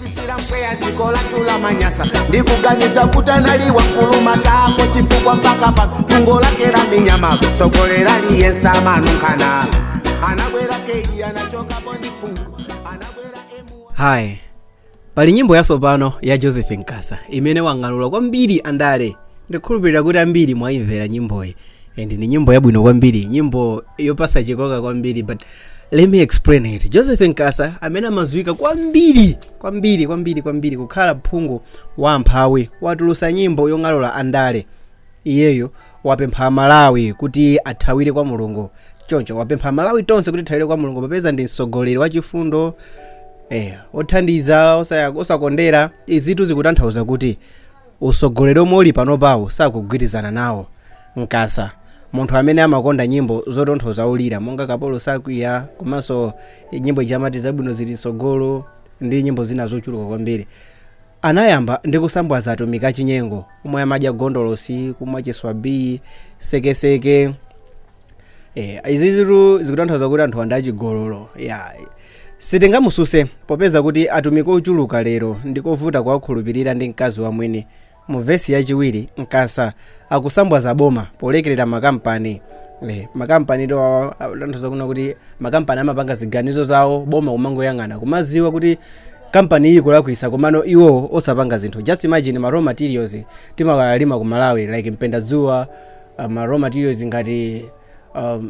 Anasisira mpweya ziko lathu la manyasa, ndikuganiza kuti analiwa mkuluma tako, chifukwa mpaka pa fungo lake la minyama sogolera liyensamanunkhana. Anabwera kei, anachokapo ndi fungo, anabwera emu. Hi, pali nyimbo yatsopano ya Joseph Nkasa imene wang'alula kwambiri andale. Ndikhulupirira kuti ambiri mwayimvera nyimboyi and ndi nyimbo yabwino kwambiri, nyimbo yopasa chikoka kwambiri, but let me explain it. Joseph Nkasa, amene amadziwika kwambiri kwambiri kwambiri kwambiri kukhala phungu wa amphawi, watulutsa nyimbo yong'alula andale. Iyeyo wapempha Malawi kuti athawire kwa Mulungu. Choncho wapempha Malawi tonse kuti thawire kwa Mulungu, popeza ndi mtsogoleri wachifundo, othandiza, osakondera. Izitu zikutanthauza kuti usogoleri omwe uli panopawo sakugwirizana nawo. Nkasa, munthu amene amakonda nyimbo zotonthoza olira monga "Kapolo Sakwiya", komanso nyimbo ijamati "Zabwino Zili Msogolo" ndi nyimbo zina zochuluka kwambiri, anayamba ndi kusambwaza atumiki achinyengo omwe amadya gondolosi, kumwa chiswabi, sekeseke. Izizitu zikutanthauza kuti anthu andi achigololo ya sitingamususe, popeza kuti atumiki ochuluka lero ndikovuta kuwakhulupirira ndi mkazi wamwene. Mu vesi yachiwiri, Nkasa akusambwaza boma polekerera makampani. Makampani tanthauza kuna kuti makampani amapanga ziganizo zawo, boma kumangoyang'ana, kumaziwa kuti kampani iyi kulakwisa, komano iwo osapanga zinthu. Just imagine, ma raw materials timakalima ku Malawi like mpendadzuwa, ma raw materials ngati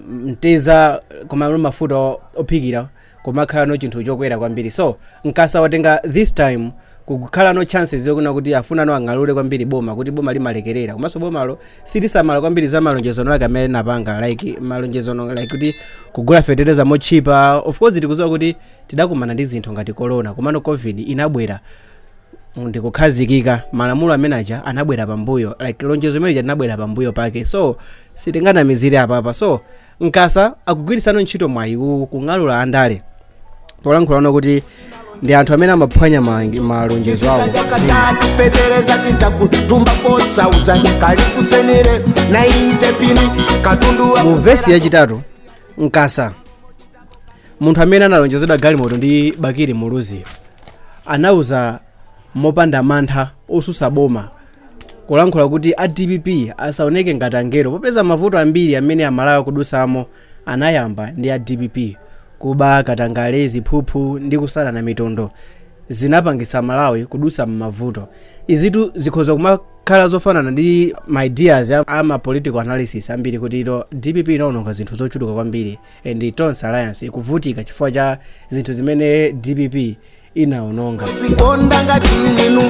mteza, koma mafuta ophikira kumakhala no chinthu chokwera kwambiri. So Nkasa watenga this time kukhala no chances yokuna kuti afuna no ang'alule kwambiri boma, kuti boma limalekerera, komanso bomalo silisamala kwambiri za malonjezano ake amene napanga, like malonjezano like kuti kugula fetereza mochipa. Of course tikudziwa kuti tidakumana ndi zinthu ngati corona, komano COVID inabwera ndikukhazikika, malamulo amene aja anabwera pambuyo, like lonjezo imene linabwera pambuyo pake, so sitinganamizire apapa. So Nkasa akugwirisano ntchito mwayi uwu kung'alula andale, polankhulano kuti ndi anthu amene amaphwanya malonjezo awo. Katatu fetereza tiza kutumba 4,000 kalifusenire 90 pini katundu wa Mu vesi yachitatu, Nkasa, munthu amene analonjezedwa galimoto ndi Bakili Muluzi, anauza mopanda mantha osusa boma, kulankhula kuti a DPP asaoneke ngati angelo, popeza mavuto ambiri amene Amalawi akudusamo anayamba ndi a DPP. Kuba, katangale, ziphuphu ndi kusalana mitondo zinapangitsa Malawi kudusa m'mavuto. Izitu zikhoza kumakhala zofanana ndi ma ideas ama political analysis ambiri, kuti ito DPP inaononga zinthu zochuluka kwambiri and Tonse Alliance ikuvutika chifukwa cha zinthu zimene DPP inaononga. Zikonda ngati inu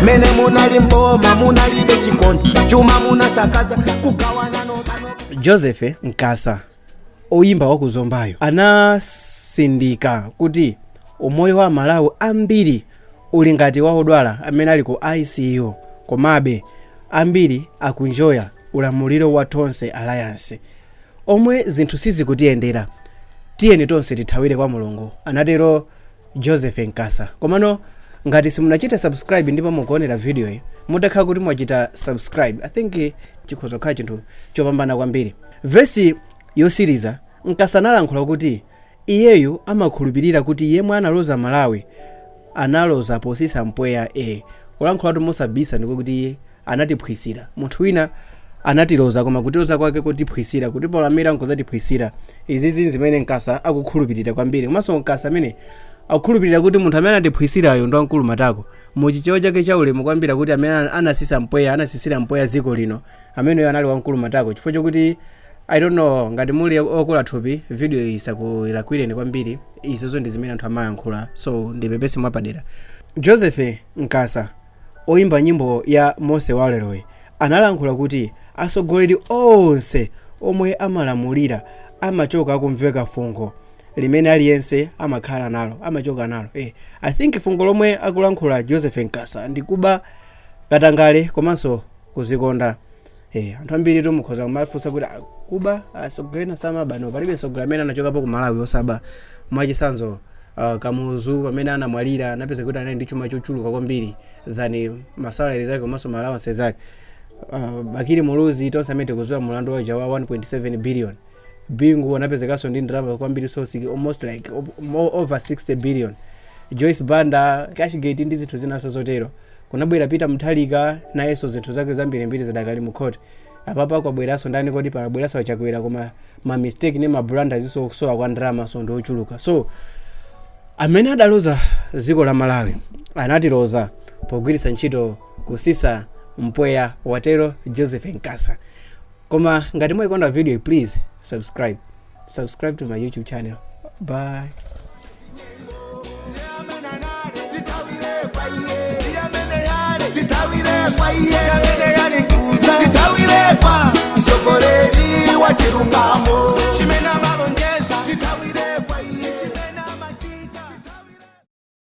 mene munali mboma munalibe chikondi, chuma munasakaza kugawana nokano. Joseph Nkasa, oyimba wakuzombayo, anasindika kuti umoyo wa Malawi ambiri uli ngati wa odwala amene ali ku ICU, komabe ambiri akunjoya ulamuliro wa Tonse Alliance omwe zinthu sizikutiyendera. "Tiyeni tonse tithawire kwa Mulungu," anatero Joseph Nkasa. Komano ngati simunachite subscribe ndipo mukuonera video iyi, mutakhala kuti mwachita subscribe, I think chikhoza kukhala chinthu chopambana kwambiri. Vesi yosiriza, Nkasa analankhula kuti iyeyu amakhulupirira kuti yemwe analoza Malawi analoza posisa mpweya. Kulankhulatu mosabisa ndikuti anatiphwisira munthu wina, anatiloza, koma kutiloza kwake kutiphwisira, kutipolamira nkuzatiphwisira. Izizi zimene Nkasa akukhulupirira kwambiri. Komanso Nkasa amene akukhulupirira kuti munthu amene anatiphwisirayo ndi wamkulu matako, muchichewa chake cha ulemu kwambiri, kuti amene anasisa mpweya, anasisira mpweya dziko lino, ameneyo anali wamkulu matako, chifukwa chokuti, I don't know, ngati muli okula thupi, video iyi isakulakwireni kwambiri. Izozo ndi zimene anthu amayankhula, so ndipepese mwapadera. Joseph Nkasa, oyimba nyimbo ya "Mose Waleroyi", analankhula kuti atsogoleri onse omwe amalamulira amachoka akumveka fungo limene aliyense amakhala nalo, amachoka nalo. I think fungo lomwe akulankhula Joseph Nkasa ndikuba, katangale komanso kuzikonda. Anthu ambiri tumukhoza kumafunsa kuti, "Ah, kuba, atsogoleri samaba?" No, palibe mtsogoleri amene anachokapo ku Malawi osaba. Mwachisanzo, Kamuzu pamene anamwalira anapeza kuti anali ndi chuma chochuluka kwambiri than ma salary zake komanso ma allowances zake. Bakili Muluzi, tonse amene tikudziwa mulandu waja wa 1.7 billion. Bingu anapezekanso ndi ndalama kwambiri, so almost like more over 60 billion. Joyce Banda, Cashgate ndi zinthu zinanso zotero. Kunabwera Peter Mutharika, nayenso zinthu zake zambirimbiri zidakali mu court. Apapa kwabweranso ndani kodi? Panabweranso Achakwera, koma ma mistake ndi ma blunders so kusowa kwa ndalama so ndi ochuluka. So amene adaloza dziko la Malawi anatiloza pogwiritsa ntchito kusisa mpweya, watero Joseph Nkasa. Koma ngati mwayikonda video, please subscribe to my YouTube channel. Bye. Titawire kwa msogoleri wa chilungamo.